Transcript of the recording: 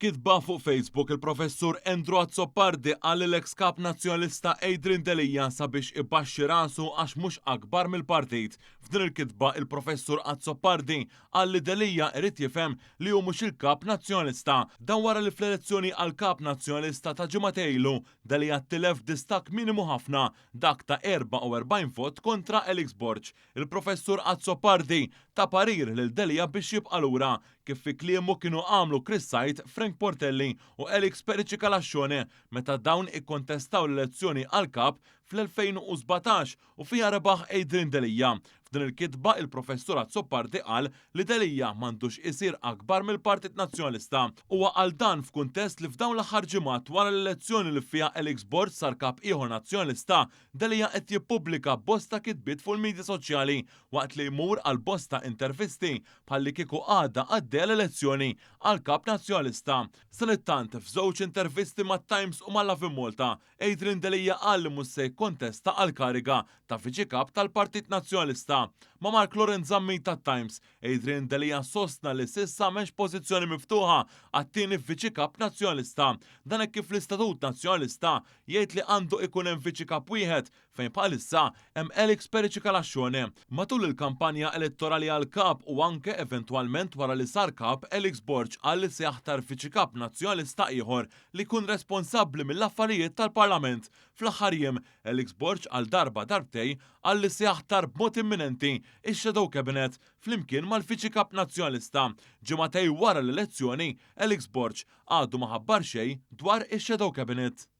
F'kitba fuq Facebook il-Professur Andrew Azzopardi qal lill-eks Kap Nazzjonalista Adrian Delia sabiex ibaxxi rasu għax mhux akbar mill-partit. F'din il-kitba il-Professur Azzopardi qal li Delia irid jifhem li hu mhux il-Kap Nazzjonalista. Dan wara li fl-elezzjoni għal Kap Nazzjonalista ta' ġimgħatejn ilu, Delia tilef b'distakk minimu ħafna, dak ta' 44 vot kontra Alex Borg. Il-Professur Azzopardi ta parir lil Delia biex jibqa' lura, kif fi kliemu kienu għamlu Chris Said, Frank Portelli u Alex Perici Calascione meta dawn ikkontestaw l-elezzjoni għal Kap fl-2017 u fiha rebaħ Adrian Delia. F'din il-kitba il-Professur Azzopardi qal li Delia m'għandux isir akbar mill-Partit Nazzjonalista. Huwa qal dan f'kuntest li f'dawn l-aħħar ġimgħat wara l-elezzjoni li fiha Alex Borg sar Kap ieħor Nazzjonalista, Delia qed jippubblika bosta kitbiet fuq il-midja soċjali waqt li jmur għal bosta intervisti bħallikieku għadha għaddejja l-elezzjoni għal Kap Nazzjonalista. Sanittant, f'żewġ intervisti mat-Times u ma' Lovin Malta, Adrian Delia qal li mhux se jikkontesta għall-kariga ta' Viċi Kap tal-Partit Nazzjonalista. Ma' Mark Laurent Zammit tat-Times, Adrian Delia sostna li s'issa m'hemmx pożizzjoni miftuħa għat-tieni Viċi Kap Nazzjonalista. Dan hekk kif l-Istatut Nazzjonalista jgħid li għandu ikun hemm Viċi Kap wieħed fejn bħalissa hemm Alex Perici Calascione. Matul il-kampanja elettorali għal Kap u anke eventwalment wara li sar Kap, Alex Borg qal li se jaħtar Viċi Kap Nazzjonalista ieħor li jkun responsabbli mill-affarijiet tal-Parlament. Fl-aħħar jiem, Alex Borg għal darba darbtejn qal li se jaħtar b'mod imminenti x-Shadow Cabinet flimkien mal-Viċi Kap Nazzjonalista. Ġimagħtejn wara l-elezzjoni, Alex Borg għadu ma ħabbar xejn dwar ix-Shadow Cabinet.